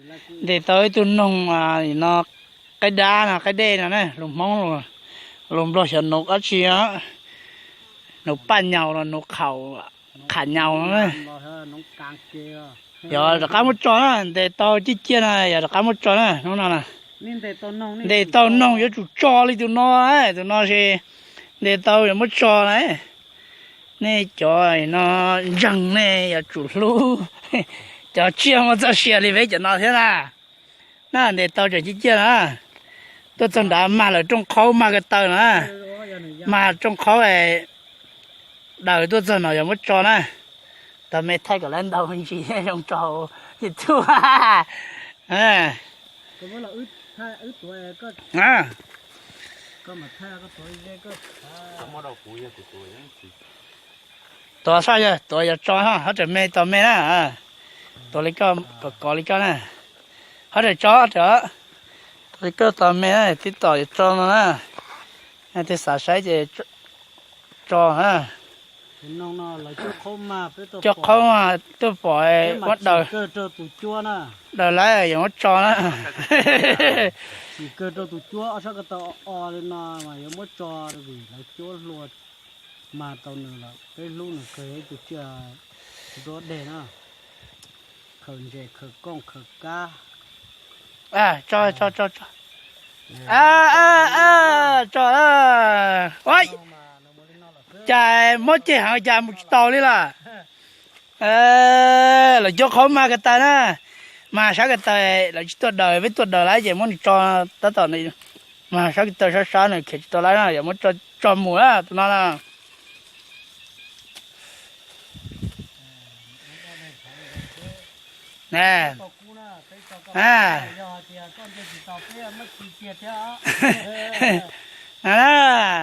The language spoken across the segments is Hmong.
Ntes tau ib tug noog no, qaib dab no, qaib dej no na, lus Hmoob, lus Nplog xyov noog dab tsi, noog paj nyaus los noog khaum, khaum nyaus no na. Yog rov qab muab tso na, ntes tau ciaj ciaj no yog rov qab muab tso na, hnub no na. Ntes tau noog yuav tsum tso li tus no, tus no es ntes tau yuav muab tso na. Nej cov no ntseeg nej yuav tsum hlub cov tsiaj muaj txoj sia li peb cov no thiab na. Na, ntes tau tseem ciaj ciaj na. Tuaj txog nrad mag lawm rooj qhaub mag ko taw na. Mag rooj qhaub daws tuaj txog no yuav muab tso na. Tau me thaij kom lawv ntaus me ntsis zoo rau YouTube. Tuav soj yog tuav yuav tso, hab raws me tau me na. Tuav li koj, kov kov li koj na. Hab raws tso, hab raws, tuav li koj tau me na, tib tom yuav tso no na. Twb xav saib ces tso na. Cov qhaub mas tuaj pom ua daws, daws lawm yuav muab tso na. Tsis kawg rau tus cuab ob sab ko taw o li no mas yuav muab tso vim lawv cuab hlua mas tau nws lawm. Peb hlub nws kawg, yog ib tug tsiaj nruab deg na, khaws ntses khaws kooj khaws kab. Tso, tso, tso, tso. Tso. Cas mob ceg heev cas mus tsis taus li lawm. Lawv cuab qhaub mag ko taw na, mag sab ko taw, lawv tsis tuaj daws, peb tuaj daws lawm ces muab nws tso tab tom, mag sab ko taw sab sab nws khiav tsis tau lawm na, yog muab tso mus na tus no na.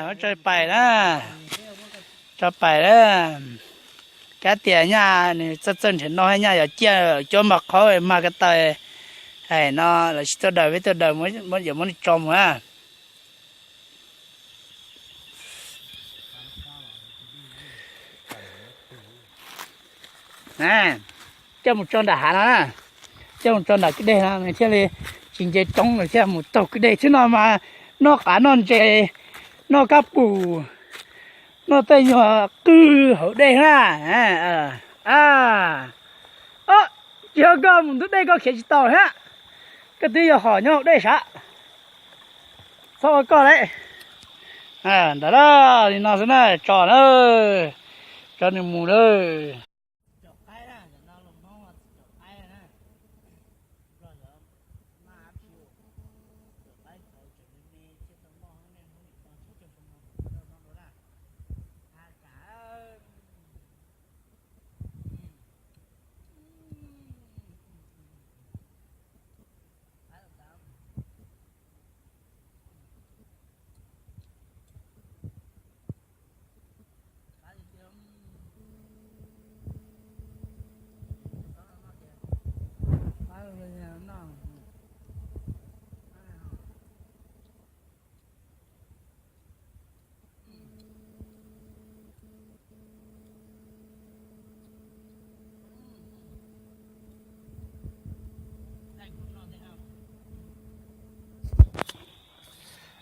Muab tso pais na, tso pais na. Kav tias nyaj nws txawj txawj nrhiav noj, nyaj yuav ciaj cuab mag qhaub mag ko taw, hais no lawv tsis tuaj daws, peb tuaj daws, yuav muab nws tso mus na. Coj mus tso nram hav no na, coj mus tso nram kwj deg no nws thiaj li tsis nce roob, nws thiaj mus taug kwj deg. Txij no mas noj qav noj ntses, noj kab pum, noj tej nyuag qwj hauv dej na. Tsis yog koj mus ntug dej koj khiav tsis tau thiab, koj twb yog hom nyob hauv dej sav. Txhob ua koj li. Ntawd li no xwb na, tso na, tso nws mus lawm.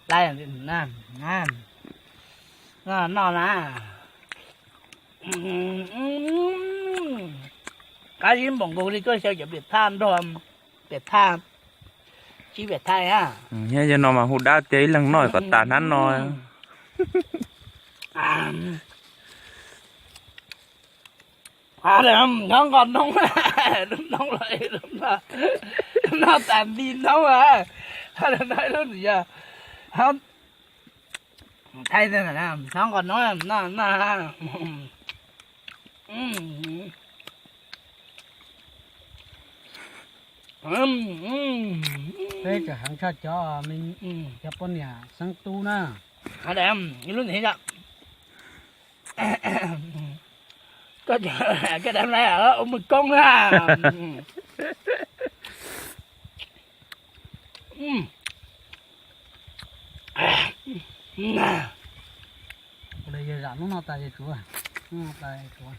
Laib na, noj na. Qab zib npaum nkaus li koj xyaw cov piam thaj nrog piam thaj, tsib piam thaj na. Nyob no mas hu dab tias ib leeg noj kom tas hnab no. Nyob nqos noob, noob los, noj tas nti noob a, noj ib lub nti yog, thaij nyob nqos noob, noj, noj. Peb tseem heev tshaj cov, cov poj niam xeeb tub na. Ib lub nti, koj dab laib ua mus koob na. Ua li yog zam lub no tas yog tsuav, lub no tas tsuav.